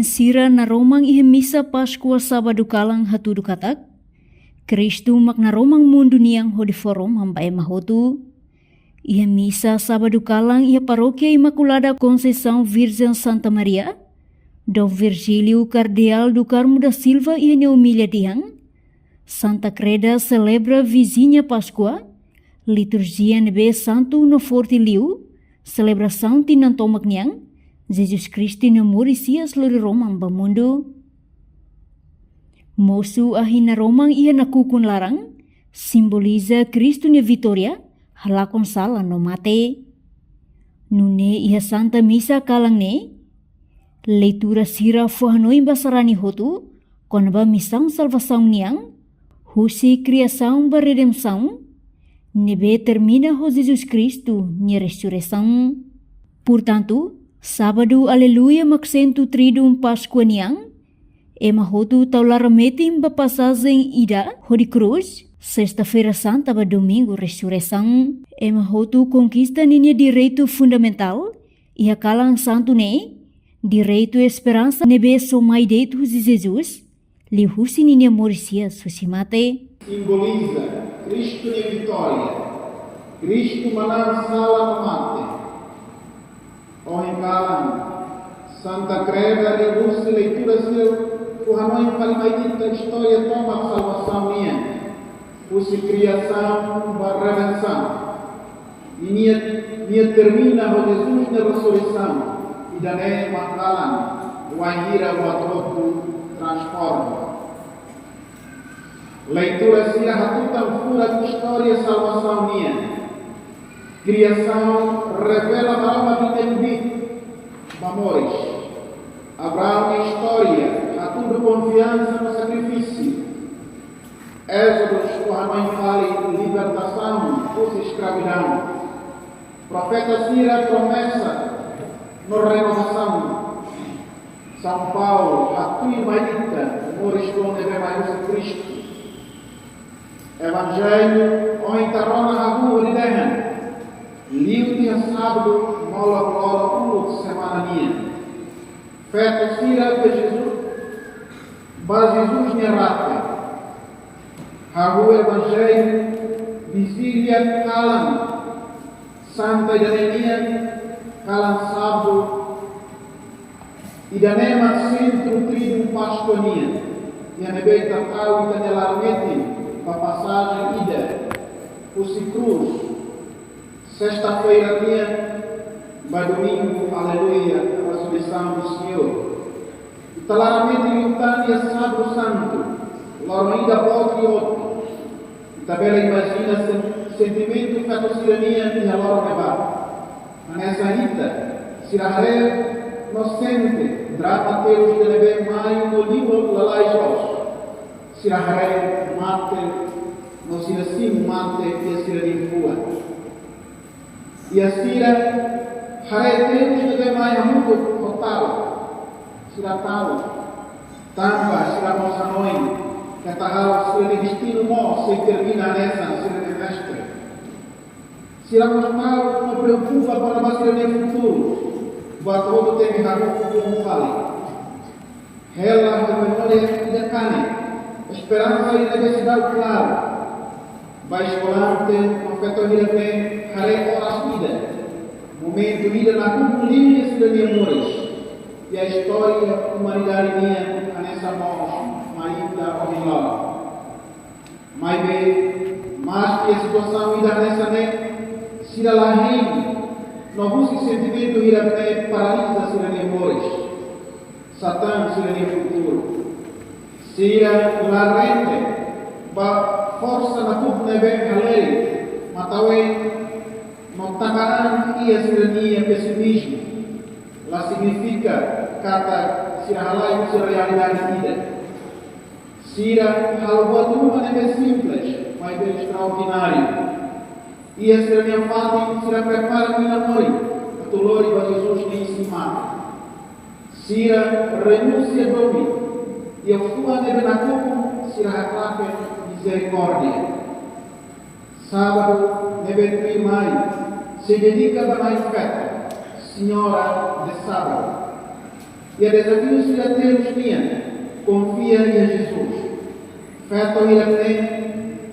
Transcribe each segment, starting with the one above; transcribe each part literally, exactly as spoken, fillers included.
Sira naroman iha misa Páskua sábadu kalan hatudu katak Kristu mak naroman mundu nian hodi fó roman ba ema hotu. Iha misa sábadu kalan iha Parókia Imakulada Konseisaun Virjen Santa Maria, Dom Virgílio Kardeál do Carmo da Silva iha nia omilia dehan, Santa Kreda selebra viziña Páskua, liturjia ne'ebé santu no forte liu, selebrasaun tinan tomak nian, Jesus Kristu nia moris hi'as lori roman ba mundu. Mosu ahi naroman iha nakukun laran, simboliza Kristu nia vitória, halakon sala no mate. Nune'e iha Santa Misa kalan ne'e, leitura sira fó hanoin ba sarani hotu, kona-ba misaun salvasaun nian, husi kriasaun ba redensaun, ne'ebé termina ho Jesus Kristu nia resureisaun. Portantu, sábadu Aleluia mak sentru Triduum Páskua nian, ema hotu tau laran metin ba pasajen ida hodi krús, Sesta-feira Santa ba Domingu Resureisaun. Ema hotu konkista ninia direitu fundamentál, iha kalan santu ne'e, direitu esperansa ne'ebé só mai de'it husi Jesus, liuhusi ninia moris hi'as husi mate. Simboliza Kristu nia vitória, Kristu manán sala no mate. Ohin kalan, Santa Kreda liuhusi leitura sira fó hanoin fali mai ita istória tomak salvasaun nian, husi kriasaun ba redensaun. Nia, nia termina ho Jesus nia resureisaun, ida-ne'e mak kalan wainhira buat hotu transforma. Leitura sira hatutan furak istória salvasaun nian. Kriasaun revela Abraão nia tembi ba moris. Abraão nia istória hatudu konfiansa no sakrifísiu. Ézodu fó hanoin fali libertasaun husi eskravidaun. Profeta sira promesa no renovasaun. São Paulo hatutan ba ita moris foun ne'ebé mai husi Kristu. Evanjellu ohin ita rona hahú hodi dehan, liu tiha sábadu molok loron uluk semana nian. Feto sira ba Jesus, ba Jesus nia rate. Hahú Evanjellu, viziña kalan santa ida-ne'e nian, kalan sábadu, ida-ne'e mak sentru Triduum Páskua nian, iha ne'ebé ita tau ita-nia laran metin ba pasajen ida husi krús, Sesta-feira nian, ba Domingu, Aleluia, Resureisaun do Senhor. Ita laran metin liután iha Sábadu Santu, loron ida boot liu hotu. Ita bele imajina sen-, sentimentu feto sira nian iha loron ne'ebá. Hanesan ita, sira haree no sente drama terus ida ne'ebé mai no liu lalais loos. Sira haree mate, no sira simu mate iha sira-nia fuan. Iha sira haree terus ne'ebé mai hamutuk ho talu. Sira talu. Tanba sira mós hanoin katak halo sira-nia destinu mós sei termina hanesan sira-nia mestre. Sira mós talu no preokupa kona-ba sira-nia futuru. Buat hotu temi hamutuk ho fali. Hela ho memória ida kanek, esperansa ida ne'ebé seidauk klaru. Ba eskolante no feto hirak-ne'e haree oras ida, momentu ida nakukun liu iha sira-nia moris, iha istória umanidade nian hanesan mós mai ita ohin loron. Maibé, maski iha situasaun ida hanesan ne'e, sira la hein no husi sentimentu hirak-ne'e paraliza sira-nia moris, satán sira-nia futuru. Sira la rende ba forsa nakukun ne'ebé halerik, mataue no taka an iha sira-nia pesimizmu, la signifika katak sira halai husi realidade ida. Sira halo buat ruma ne'ebé simples, maibé estraordináriu. Iha sira-nia fatin, sira prepara mina morin atu lori ba Jesus nia isin-mate. Sira renunsia domin, iha fuan ne'ebé nakukun sira haklaken mizerikórdia. Sábadu ne'ebé tuirmai sei dedika ba Nai Feto, Senhora de Sábado. Iha dezafiu sira terus nian, konfia iha Jesus. Feto hirak-ne'e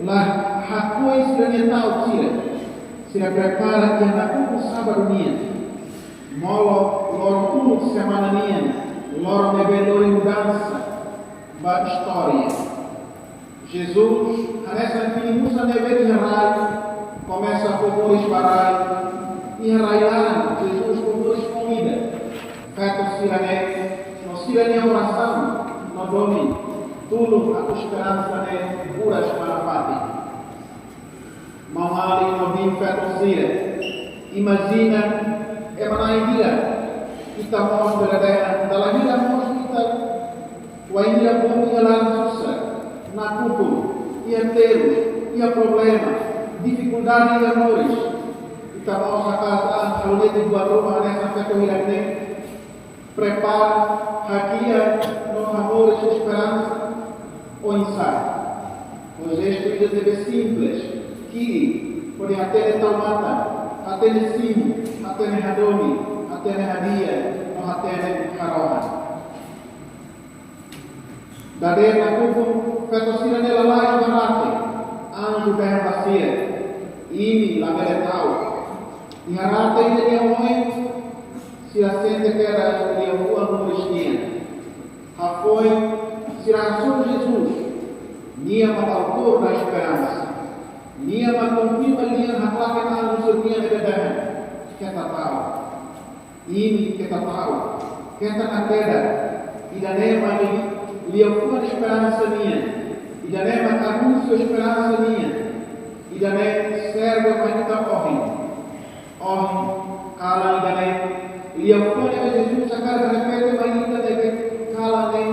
la hakoi sira-nia ta'uk sira. Sira prepara iha nakukun sábadu nian. Molok loron uluk semana nian, loron ne'ebé lori mudansa ba istória. Jesus, hanesan pini-musan ne'ebé iha rai, komesa fó moris ba rai. Iha rai laran, Jesus fó moris foun ida. Feto sira-ne'e, no sira-nia orasaun, no domin, tulun atu esperansa ne'e buras ba nafatin. Maun-alin no biin-feton sira, imajina ema na'in hira, ita mós bele dehan, dala hira mós ita wainhira boot iha laran susar, nakukun, iha terus, iha problema, difikuldade iha moris. Ita mós hakarak halo de'it buat ruma hanesan feto hirak-ne'e, prepara, hakiak no hamoris esperansa. Oinsá? Ho jestu ida ne'ebé simples, ki'ik, hodi hatene tau-matan, hatene simu, hatene hadomi, hatene hadi'a, no hatene harohan. Dadeer nakukun, feto sira-ne'e lalais ba rate, anju dehan ba sira: Imi labele ta'uk. Iha rate ida-ne'e oin, sira sente kedas liafuan moris nian. Hafoin, sira hasoru Jesus, Nia mak autór da esperansa. Nia mak konfirma lian haklaken anju sira-nian ne'ebé dehan: Keta ta'uk. Imi keta ta'uk, keta nakedas, ida-ne'e mak liafuan esperansa nian, ida-ne'e mak anúnsiu esperansa nian, ida-ne'e serve mai ita ohin. Ohin, kalan ida-ne'e, liafuan ne'ebé Jesus hakarak repete mai ita ne'ebé kalan ne'e,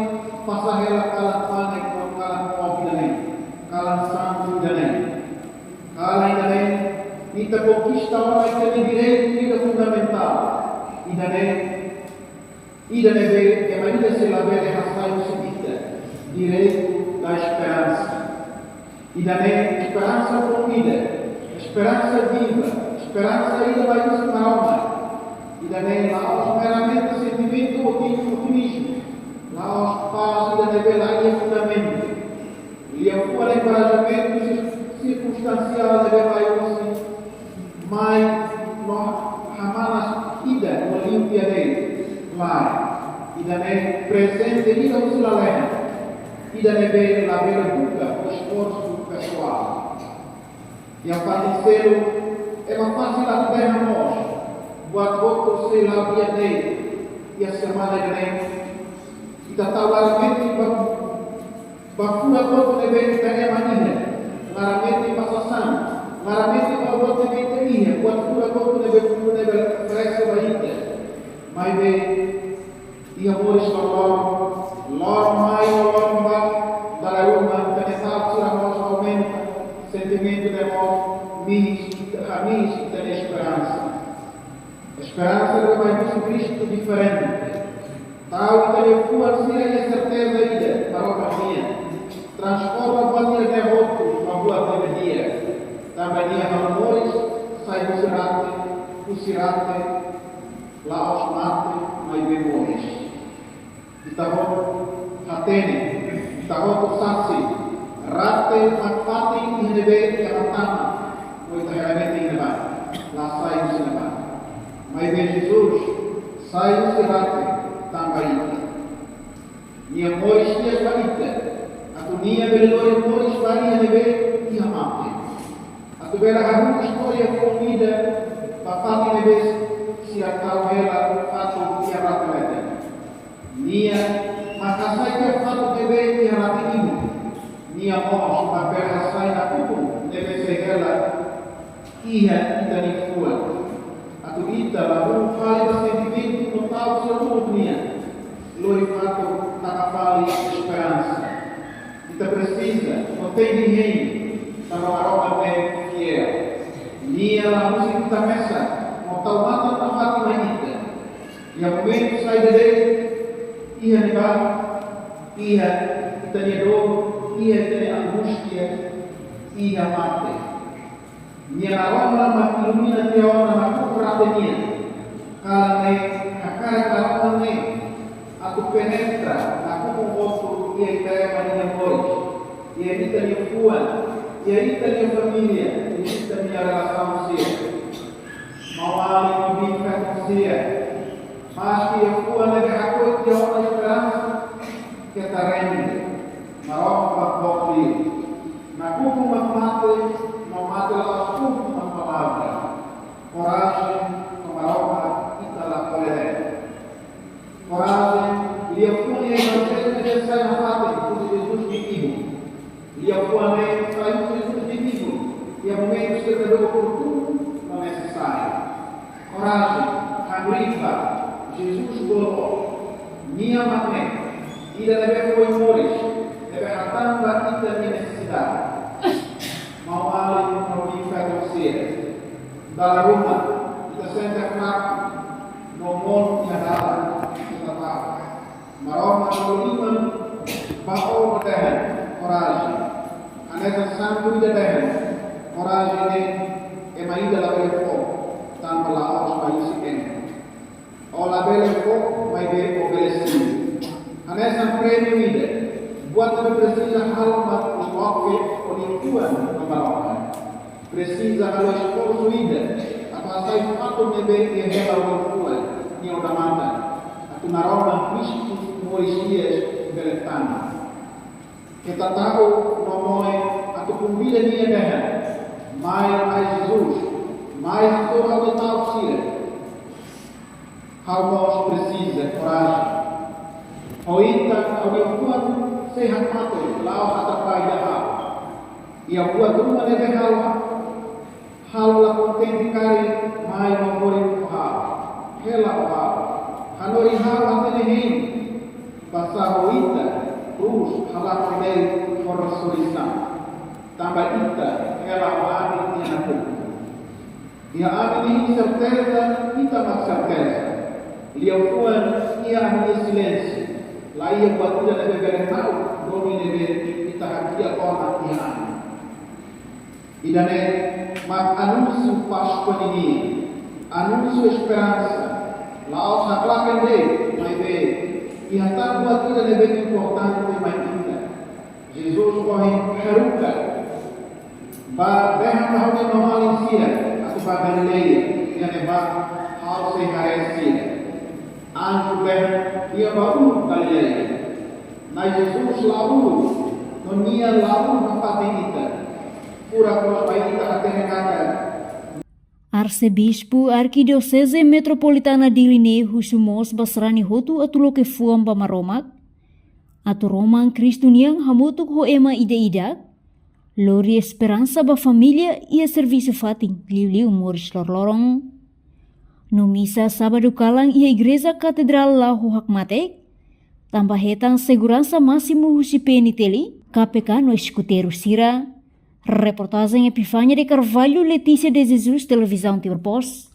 fase hela kalan panek no kalan mook ida-ne'e, kalan santu ida-ne'e. Kalan ida-ne'e, ita konkista ona ita-nia direitu ida fundamentál. Ida-ne'e, ida ne'ebé ema ida sei labele hasai husi ita, direitu da esperansa. Ida-ne'e esperansa foun ida, esperansa viva, esperansa ida mai husi Maromak. Ida-ne'e la'ós meramente sentimentu opti-, otimizmu, la'ós pás ida ne'ebé la iha fundamentu. Liafuan enkorajamentu sir-, sirkunstansiál ne'ebé mai husi mai no hamanas ida no liu tiha de'it. Lae, ida-ne'e prezente ida husi lalehan, ida ne'ebé labele buka ho esforsu pesoál. Iha fatin seluk, ema fasil atu dehan mós, buat hotu sei la'o di'ak de'it. Iha semana ida-ne'e, ita tau laran metin ba, ba furak hotu ne'ebé ita ema iha, laran metin ba sasán, laran metin ba buat ne'ebé ita iha, buat furak hotu ne'ebé, ne'ebé oferese ba ita. Maibé, iha moris loroloron, loron mai no loron bá, dala ruma ita-nia ta'uk sira mós aumenta, sentimentu ne'e mós mihis, hamihis ita-nia esperansa. Esperansa ne'ebé mai husi Kristu diferente. Tau ita-nia fuan sira iha serteza ida, Maromak nian. Transforma buat ida-ne'e hotu ba buat ne'ebé di'ak. Tanba Nia halo moris sai husi rate, husi rate, la'ós mate, maibé moris. Ita hotu hatene, ita hotu saksi, rate mak fatin iha ne'ebé ema tama, no ita hela metin iha ne'ebá, la sai husi ne'ebá. Maibé Jesus sai husi rate tanba ita. Nia moris hi'as ba ita, atu Nia bele lori moris ba iha ne'ebé iha mate. Atu bele hahú istória foun ida ba fatin ne'ebé sira tau hela fatuk iha rate leten. Nia mak hasai tiha fatuk ne'ebé iha rate ibun. Nia mós mak bele hasai nakukun ne'ebé sei hela iha ita-nia fuan. Atu ita la buka fali ba sentimentu no ta'uk sira uluk nian. Lori fatuk taka fali esperansa. Ita presiza no tenke hein tanba Maromak ne'e fiél. Nia la husi ita mesak no tau matan nafatin mai ita. Iha momentu saida de'it, iha ne'ebá, iha ita-nia dór, iha ita-nia angústia, iha mate. Nia naroman mak ilumina tiha ona nakukun rate nian. Kalan ne'e hakarak naroman ne'e Penetra nakukun hotu iha ita-nia moris, iha ita-nia fuan, iha ita-nia família, iha ita-nia relasaun sira. Maun-alin no biin-feton sira, maski iha fuan ne'ebé hakoi tiha ona esperansa, keta rende, Maromak boot liu. Nakukun mak mate, no mate la'ós ukun mak palavra. Korajen, no Maromak ita la ko'alia. Korajen, liafuan Evanjellu ne'ebé sai nafatin husi Jesus nia ibun. Liafuan ne'e sai husi Jesus nia ibun iha momentu sira ne'ebé oportunu no nesesáriu. Korajen, hamriik bá, Jesus bolu ó. Nia mak ne'e, ida ne'ebé fó moris, ne'ebé hatán ba ita-nia nesesidade. Maun-alin no biin-feton sira, dala ruma ita sente fraku, no monu iha dalan ita ta'uk. Maromak bolu liman ba ó no dehan: korajen. Hanesan santu ida dehan: korajen ne'e ema ida labele fó, tanba la'ós ba husi ema. Ó labele fó, maibé ó bele simu. Hanesan prémiu ida, buat ne'ebé presiza halo mak envolve ó-nia fuan ba Maromak. Presiza halo esforsu ida atu hasai fatuk ne'ebé iha hela ó-nia fuan nia odamatan, atu Maromak husu moris hi'as bele tama. Keta ta'uk no moe atu konvida nia dehan: mai, Na'i Jesus, mai hato'o ha'u-nia ta'uk sira. Ha'u mós presiza korajen. Ho ita, ha'u-nia fuan sei hakmatek, la'ós atrapalla ha'u. Iha buat ruma ne'ebé ha'u halo la kontente karik, mai no hamoris ho ha'u. Hela ho ha'u. Hanorin ha'u hatene hein. Basá ho ita, krús halakon de'it ho resurreisaun. Tanba ita, hela ho ami iha nakukun. Iha ami-nia inserteza, ita mak serteza. Liafuan iha ami-nia silénsiu, la iha buat ida ne'ebé bele ha'u duni ne'ebé ita hadi'a ona iha ami. Ida-ne'e mak anúnsiu Páskua ninian, anúnsiu esperansa, la'ós haklaken de'it, maibé iha tan buat ida ne'ebé importante mai ita. Jesus ohin haruka, bá dehan ba ha'u-nia maun-alin sira atu bá Galileia, iha ne'ebá ha'u sei haree sira. Anju dehan: nia bá uluk Galileia. Na'i Jesus la uluk, no nia la uluk nafatin ita. Furak mós ba ita hatene katak Arsebispu Arkidioseze Metropolitana Dili ne'e husu mós ba sarani hotu atu loke fuan ba Maromak, atu roman Kristu nian hamutuk ho ema ida-idak, lori esperansa ba família iha servisu fatin, liuliu moris loroloron. No misa sábadu kalan iha Igreja Katedrál la'o ho hakmatek, tanba hetan seguransa másimu husi P N T L, K P K no eskuteiru sira. Reportajen Epifania de Carvalho, Letícia de Jesus, Televizaun Timor Post.